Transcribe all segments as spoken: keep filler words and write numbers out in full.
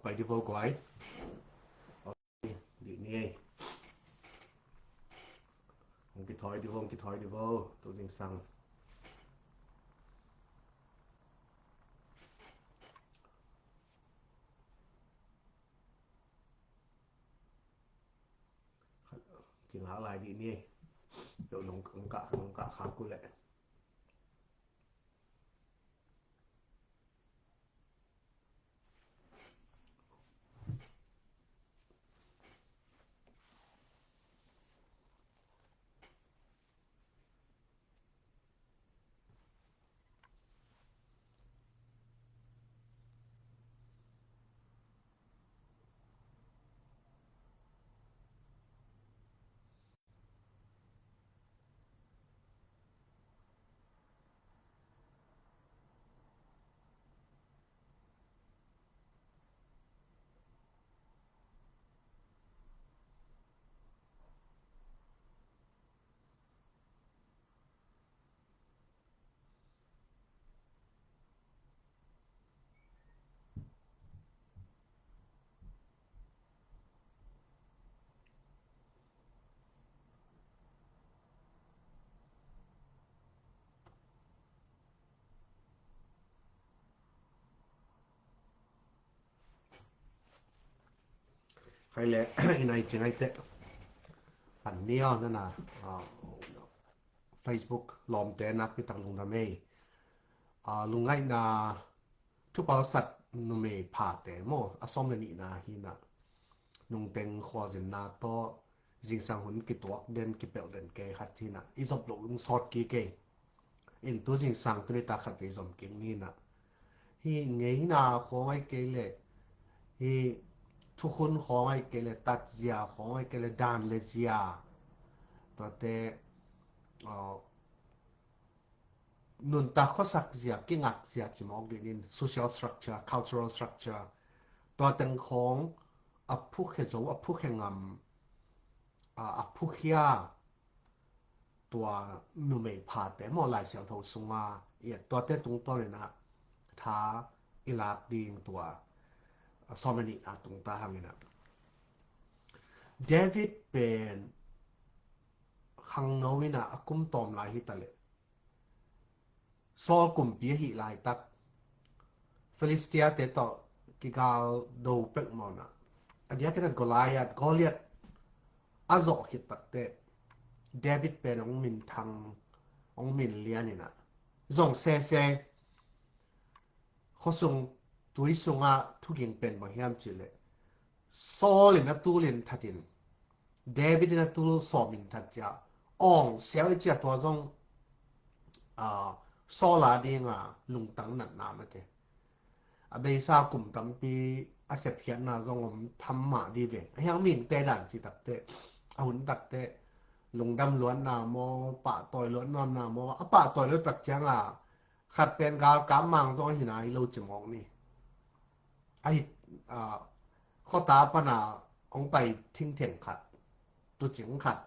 Pai di vo guai. Dih ni ei. Hong kithawi di vo, hong kithawi di vo. Tu zingsang. Kingak lai dih ni ei. Yo nong, nong kah, nong kah khak uh leh. Khai le, i nai ci ngai te. Pan ni aw nana, ah, Facebook lawmte nakpi tak lungdam ei. Ah, lungngaihna thupalsat numei phate maw, a sawm le nihna hi na. Nungteng khualzinna tawh zingsang hun kituak den, kipelh den kei khat hi na. I zop loh lungsawt kik ei. In tu zingsang tuni tak khat vei zom kik ni na. Hi ngeina khawng ai kei le, hi thukhun khawng ai kei le, tatzia khawng ai kei le, dan le zia. Tuate, uh, nuntak khuasak zia, kingak zia ci mawk dih in, social structure, cultural structure. Tua teng khawng a phukhia zo, a phukhia ngam, a, a phukhia tua numei phate maw Lai Siangtho sunga, i, tuate tungtawn in a tha i lak ding tua, a, sawm le nihna tungta hang in a. David pen khangno in a, a kum tawm lai hi ta leh. Saul kumpi ahih laitak Filistia-te tawh kigal do pek mawna, a diakin a Goliath, Goliath a zawh khit takte David pen hong minthang, hong minlian in a, zong sese khuasung tui sungah thuging pen bang hiam cih leh Saul in a tul in that in, David in a tul sawm in that ciah, awng siau i ciah tua zong, ah, Saul a dinga lungtang natna mate. A beisa kum tampi a sepkhiatna zong om tham mah di ve. A hiang mihingte dan ci takte, a hun takte, lungdam luatna maw, pahtawi luatna maw, a pahtawi luat tak cianga, khat pen galkap mang zong ahi nai lo ci mawk ni. Ahi, ah, khuata pana hong pai thingtheng khat, tucing khat.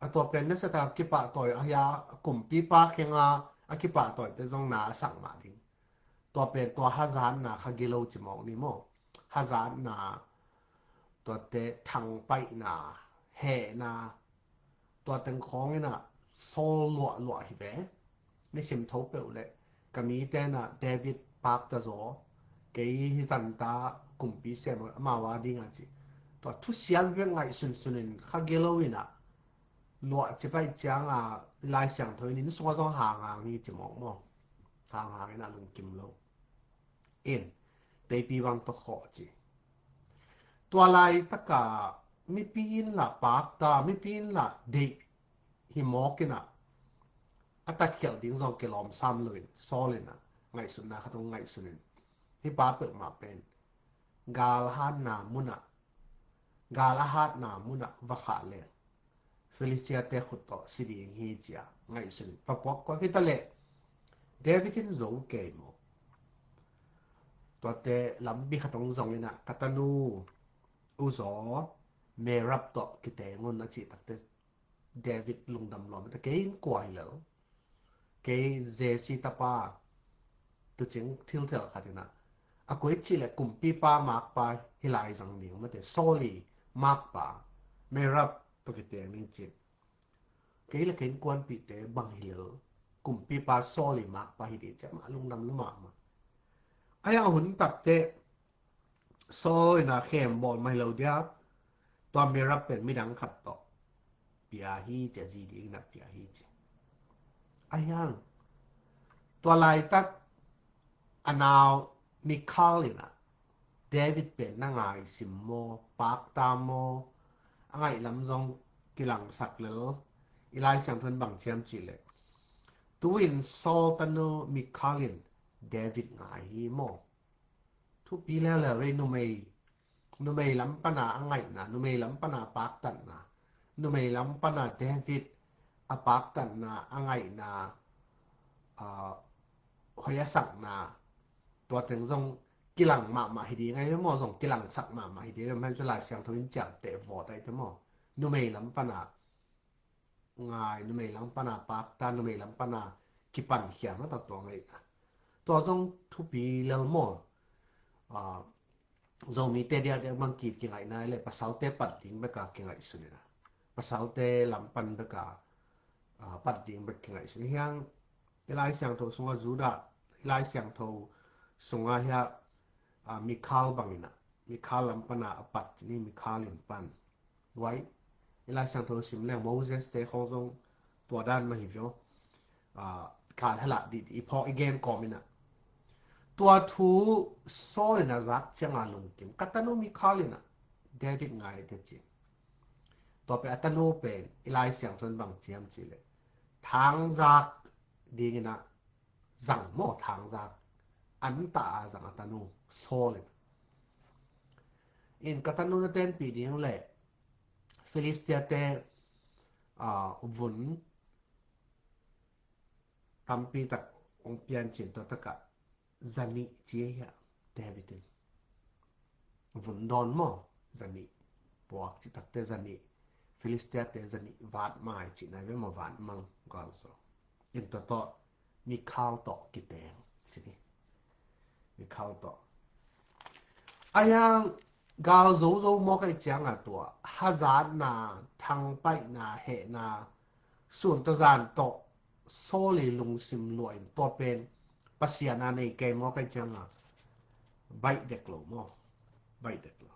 A tua pen nasataka kipahtawi ahi a, kumpipa khenga a kipahtawite zong na a sak mah ding. Tua pen tua hazatna kha gilo ci mawk ni maw. Hazatna, tuate thangpaihna, hehna, tua teng khawng in a Saul luahluah hi ve. Nisim tho peuh leh ka mite in a David pakta zaw, kei hi tanta kumpi sem amau a dinga ci. Tua thusia bek ngaihsunsun in kha gilo in a luah ci paih cianga Lai Siangtho in inn sungah zong hanghang hi ci mawk maw. Hanghang in a lungkim lo. In, teipi bang tawh khawh ci. Tua laitaka mipi in la pakta, mipi in la deih hi mawk in a, a tatkhialh ding zong kilawm sam lo in, Saul in a, ngaihsutna khat hong ngaihsun in. Hih pa peuhmah pen galhatna munah, gal a hatna munah va khah leng Filistia-te khut tawh si ding hi ci a ngaihsun in va puakpuak hi ta leh David in zo kei maw? Tuate lampi khat hong zong in a, ka tanu Uzaw Merab tawh kiteng un a cih takte David lungdam lawm ta, kei in kua hi lo. Kei Jesse tapa, tucing thilthel khat in a, A koi cih leh kumpipa makpa hi lai zang ding mate, Saul i makpa, Merab tawh kiteng ding cih. Kei le kei innkuanpihte bang hi lel kumpipa Saul i makpa hi ding cih mah lungdam lua mahmah. A hiang hun takteh Saul in a khem bawl mah hi lo dia, tua Merab pen midang khat tawh pia hi ci a, zi dingin a pia hi ci. A hiang tua laitak a nau Mikhal in a, David pen na ngai sim maw, pakta maw, a ngaih lam zong kilangsak lel. I Lai Siangtho in bang ci hiam cih leh, tu-in Saul tanu Mikhal in David ngai hi maw. Thupi leuleu ei, numei, numei lam pana a ngaihna, numei lam pana paktatna, numei lam pana David a paktatna, a ngaihna, a, hoi a sakna, tua teng zong kilang mahmah hi ding ahi ve maw, zong kilangsak mahmah hi ding ahi ve maw, hi cu Lai Siangtho in ciamteh vawt ahi te maw. Numei lam pana ngai, numei lam pana pakta, numei lam pana kipankhia mah ta tua ngaihna. Tua zong thupi lel maw. A, Zomite diakdiak bang ki, kingaihna le pasalte pat ding beka kingaihsun ina. Pasalte lam pan beka, a, pat ding bek kingaihsun. Hiang i Lai Siangtho sunga Judah, i Lai Siangtho sunga hia, a, Mikhal bangina, Mikhal lam pana a pat ni, Mikhal in pan. Uai, i Lai Siangtho sim leng Moses te khong zong tua dan mah hi vio. A, kal hala di, di i phawk i gen kawm ina. Tua thu Saul ina zak cianga lungkim. Ka tanu Mikhal ina David ngai te ci. Tua pe a tanu pen i Lai Siangtho in bang ci hiam cih leh, thangzak dingina zang maw, thangzak. An ta a zang a tanu Saul in. In ka tanu na tenpih ding leh Philistia te, a, vun tampi tak ong pian cin tua taka zanih ci hia David in. Vun dawn maw, zanih puak ci takte zanih, Philistia te zanih vat mai ci nai ve maw, vat mang gal zo. In tua tawh Mikhal tawh kiteng ci ni. Mikhal tawh. A hiang gal zozo mawk ahi cianga tua hazatna, thangpaihna, hehna, sun tawh zan tawh Saul i lungsim luah in tua pen Pasian a nei kei mawk ahi cianga baih dek lo maw. Baih dek lo.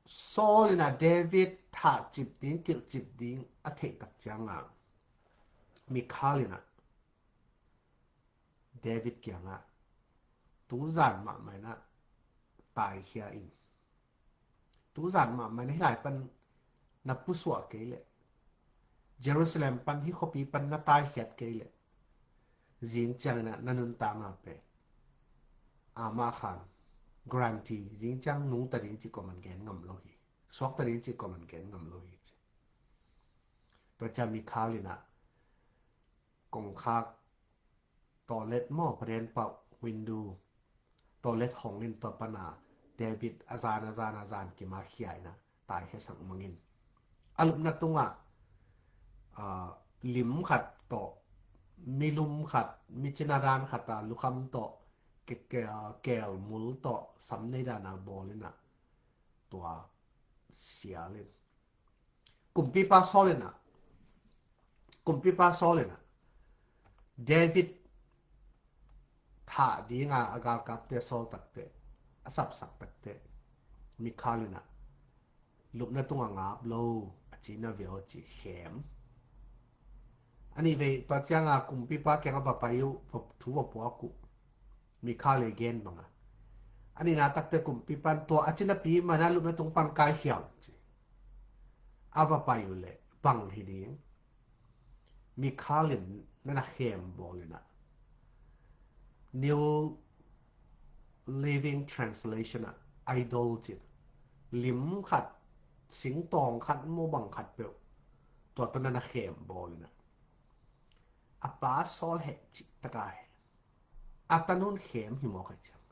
Saul ina David thahcip ding, kilhcip ding a theih tak cianga Mikhal ina David kiangah, tuzan mahmah inah taikhia in. Tuzan mahmah inah hih lai pan na pusuah kei leh, Jerusalem pan, hih khuapi pan na taikhiat kei leh, zing ciang inah na nuntakna pen amah khan guarantee, zing ciang nungta ding cih kuaman gen ngam lo hi. Suakta ding cih kuaman gen ngam lo hi ci. Tua ciang Mikhal inah kongkhak tawlet maw, paden pauh, window, tawlet hong in tua pana David a zan a zan a zan kima khia inah taikhia sak mangin. A lupna tungah, ah, lim khat tawh, milum khat, micina dan khat a lukham tawh, ke, ke, ah, keel mul tawh, sam nei dana bawl inah tua sial in. Kumpipa Saul inah, kumpipa Saul inah David thah dinga a galkapte sawl takteh, a sapsak takteh, Mikhal inah lupna tungah ngap lo a ci na veu ci khem. A nih vei tua cianga kumpipa kiangah va pai uh, va, thu va puak uh. Mikhal i gen banga, a nihna takte kumpipan tua a cinapi mana lupna tung pan kaikhia un ci. A va pai uh leh bang hi ding? Mikhal in nana khem bawl inah New Living Translation ah idol cin, lim khat, singtawng khat maw bang khat peuh, tua tawh nana khem bawl inah a pa Saul heh cih taka he. A tanun khem hi mawk ahi ciang.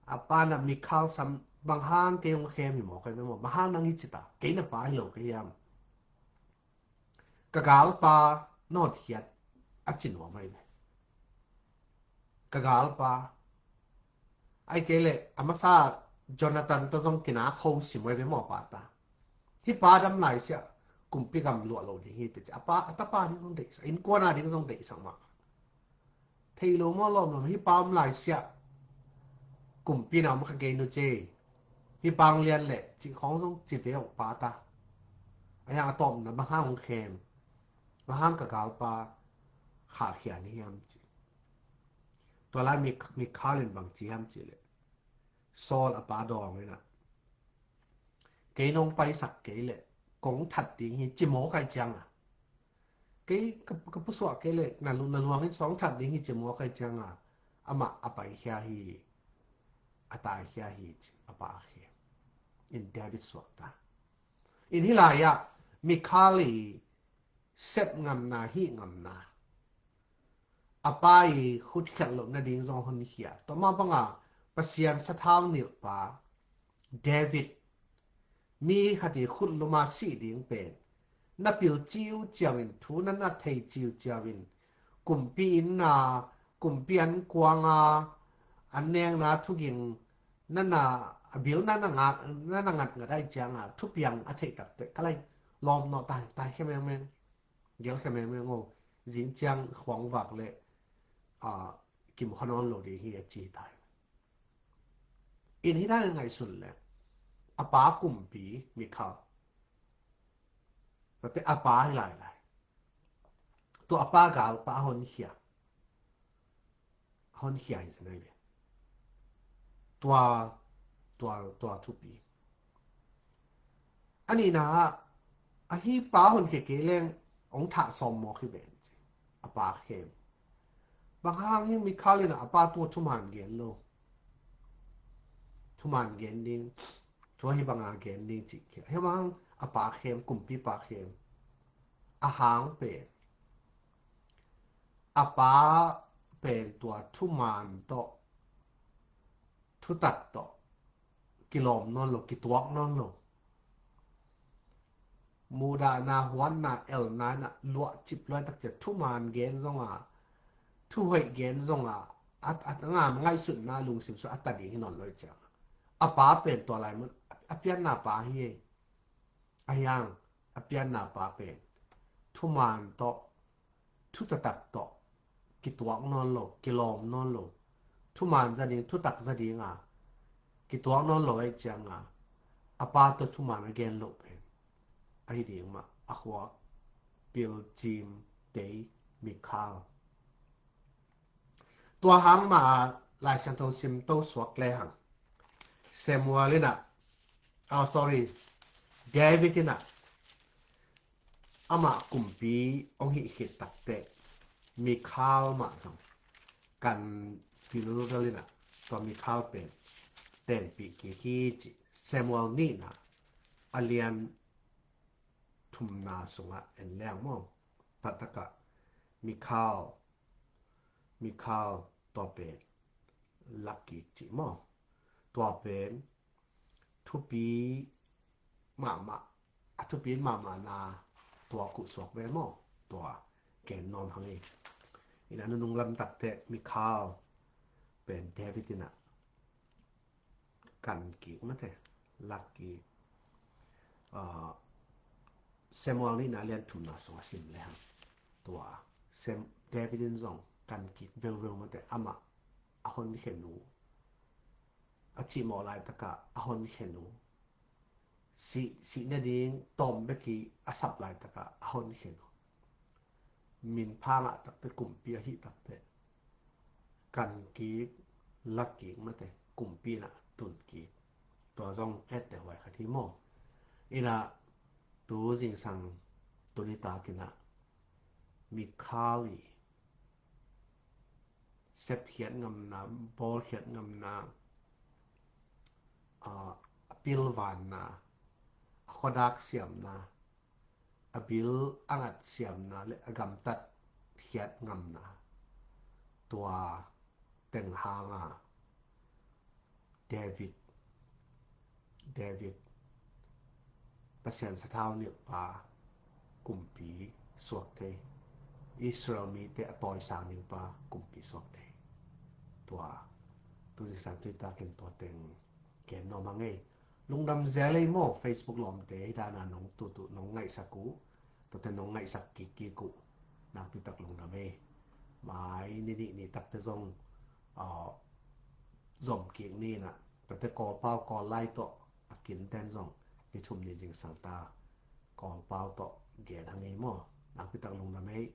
A pa na Mikhal sam bang hang kei hong khem hi mawk ahi ve maw? Bang hang nang hi cita? Kei na pa hi lo ka hiam? Ka galpa na hotkhiat a ci nuam ahi ve. ka galpa. Ai kei le, a masa Jonathan tawh zong kina kho sim ve maw pa ta. Hih pa dam lai siah kumpi gam luah lo ding hi te ci. A pa, a tapa ding zong deihsak, innkuan a ding zong deihsak mah. Thei lo maw lawm lawm, hih pa om lai siah kumpi na om kha kei nu ci. Hih pa hong lian le cih khawng zong ci ve uh pa ta. A hiang a tawpna bang hang hong khem, bang hang ka galpa khahkhia ni hiam ci. Tua lai Mik-, Mikhal in bang ci hiam ci le, Saul a pa dawng in ah, kei nong paisak kei le kong that ding hi ci maw kai ciang a, kei ka, ka pusuah kei le na lu-, na luang in sawng that ding hi ci maw kai ciang a, amah a paikhia hi, a taikhia hi ci a pa a khe. In David suak ta. In hih lai-ah Mikhal i sep ngamna, hih ngamna, a pa i khutkhiat loh nading zong honkhia. Tua mah banga Pasian sathau nilhpa David, mi khat i khut luma sih ding pen na pil ciuciau in, thu na na thei ciuciau in, kumpi inn na, kumpi an kuanga an nekna thuging na na, a bil na na ngat, na na ngat ngat ai cianga thupiang a theih takte ka lai lawm nawh tai, tai khe mengmeng. Gel khe mengmeng o, zing ciang khuang vak le, a, kim kha nawn lo ding hi a ci tai. In hih dan in ngaihsun le, a pa kumpi Mikhal, tate a pa hi lai lai. Tua a pa galpa a honkhia, a honkhia hi zenai ve. Tua, tua, tua thupi. A nihna ah, a hih pa honkhia kei leng hong thah sawm mawk hi ven ci. A pa khem. Bang hang hi Mikhal in a pa tungah thuman gen lo. Thuman gen ding, tua hi banga gen ding cih khia. Hih bang a pa khem, kumpipa khem. A hang pen, a pa pen tua thuman tawh, thutak tawh kilawm nawn lo, kituak nawn lo. Muhdahna, huatna, elna in a luah cip luai tak ciang thuman gen zonga, thuhoih gen zonga, a, a, a ngam ngaihsutna lungsim sung a ta ding hi nawn lo hi ciang. A pa pen tua lai mun a pianna pa hi ei. A hiang a pianna pa pen thuman tawh, thutaktak tawh kituak nawn lo, kilawm nawn lo. Thuman za ding, thutak za dinga kituak nawn lo ahih cianga a pa tawh thuman a gen loh pen ahi ding mah, a khua pilcim tei Mikhal. Tua hang mah a Lai Siangtho sim to suak lehang Samuel in a, oh, sorry, David in a, amah kumpi hong hih khit takteh Mikhal mah zong kan vilvel in a, tua Mikhal pen tenpih kik hi ci. Samuel nihna a lian thumna sungah en leng maw, taktakah Mikhal, Mikhal tua pen lak kik ci maw. Tua pen thupi mahmah, a thupi mahmahna tua kuhsuak ve maw. Tua gen nuam hang hi. In a nunung lam takteh Mikhal pen David in a kan kik mate, lak kik. Ah, Samuel nihna lian thumna sung a sim lehang tua Sam, David in zong kan kik veuveu mate, amah a honkhia nu, a cihmawh laitakah a honkhia nu, sih, sih nading tawm bek hi a sap laitakah a honkhia nu, minpha ngah takteh, kumpi ahih takteh kan kik, lak kik mate, kumpi in a tun kik. Tua zong etteh huai khat hi maw. In a tu zingsang tu nitak in a Mikhal i sepkhiat ngamna, bawlkhiat ngamna, a, a pilvanna, a khuadak siamna, a bil a ngat siamna le a gamtat khiat ngamna, tua teng hanga David, David, Pasian sathau nilhpa kumpi suak thei, Israel mite a tawisang dingpa kumpi suak thei. Tua tu zingsang tui takin tua teng gen nuam hang ei. Lungdam zel ei maw, Facebook lawmte hi dana nong tutu nong ngaihsak uh, tuate nong ngaihsak kikkik uh, nakpitak lungdam ei. Mai ni nih ni takte zong zom kik ni na, tuate Kawlpau Kawllai tawh a kinten zong ni thum ni zingsang ta Kawlpau tawh gen hang ei maw, nakpitak lungdam ei.